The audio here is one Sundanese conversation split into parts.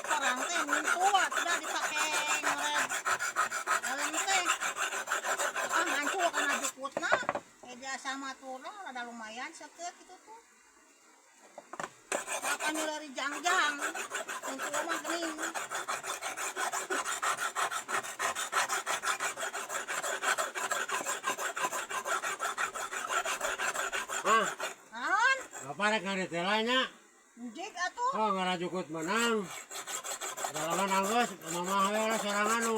Orang teh mintua tidak dipake ngored galeng teh. Ah, ngancul kana jukutna. Eh biasa mah tuh lah rada lumayan seukeut kitu tuh. Makan nyeri jangjang. Mintua mah geuning. Ah, Naon? bapak rek ngarit heula nya. Njig atuh. Oh, ngarajukut menang. Dalaman anggeus, mama we lah sorangan nu.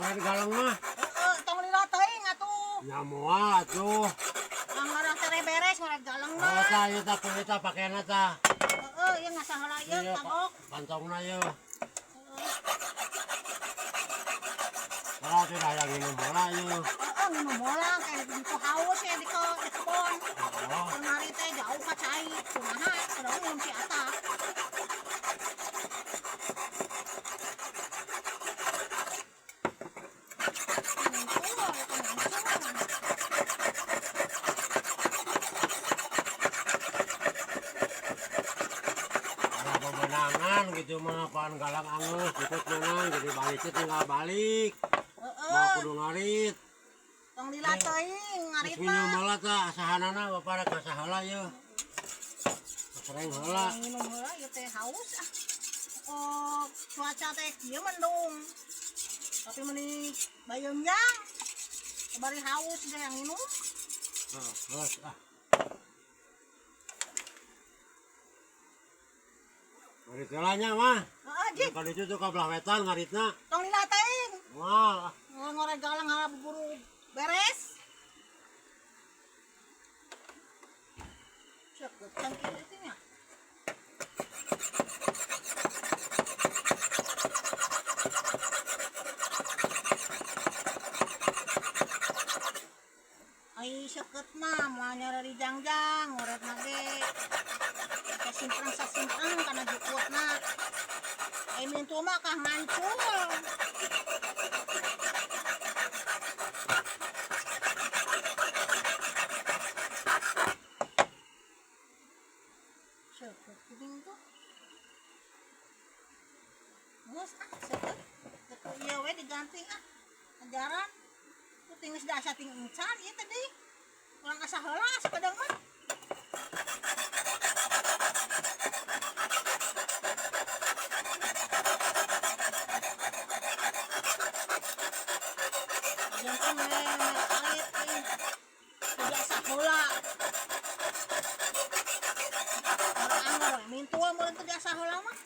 Ngarit galeng mah. Heeh, tong lila teuing atuh. Nya moal atuh. Ngarang tere beres ngaret galeng Oh, mah. tah ieu tah kulit tah pakena tah. Heeh, ieu ngasah heula ieu Iya, kagok. Kantongna ieu. Heeh. Kalau tidak hayang minum heula ieu. Heeh, minum heula kayak di haus ya di kebon. Oh, Kemari teh jauh ka cai, kumaha kudu minum si Ata. Mantul, itu mantul. ada pemenangan gitu mah pan galang angeus jukut menang jadi baliknya tinggal balik. Heeh, Mau kudu ngarit. tong lila teuing Terus ngarit minum mah. heula tah asahanana bapak rek ngasah heula ieu. Sering heula. Minum heula ieu teh haus ah. Oh, cuaca teh kieu mendung. Tapi meni bayeung-yang. Bari haus ge yang minum. Heeh, geus ah. Ngarit heula nya mah. Heeh, jig, Kalau itu tuh ka belah wetan ngaritna. tong lila teuing. Moal ah. Ngorek galang harap buru beres. Cek, cangkir itu nya. Ai seukeut mah moal nyareri jangjang, ngoret mah ge. Kasimprang sasimprang kana jukutna. Ai mintu mah kah ngancul. Seukeut geuning tuh. Geus ah, seukeut. Teu ieu we diganti ah. Ajaran. Tuh tinggal geus asa ting encan ieu tadi. Urang asa heula sakedeung mah. Jangan alit euy. Teu asa heula. Anggur we mintua meureun teu diasa heula mah.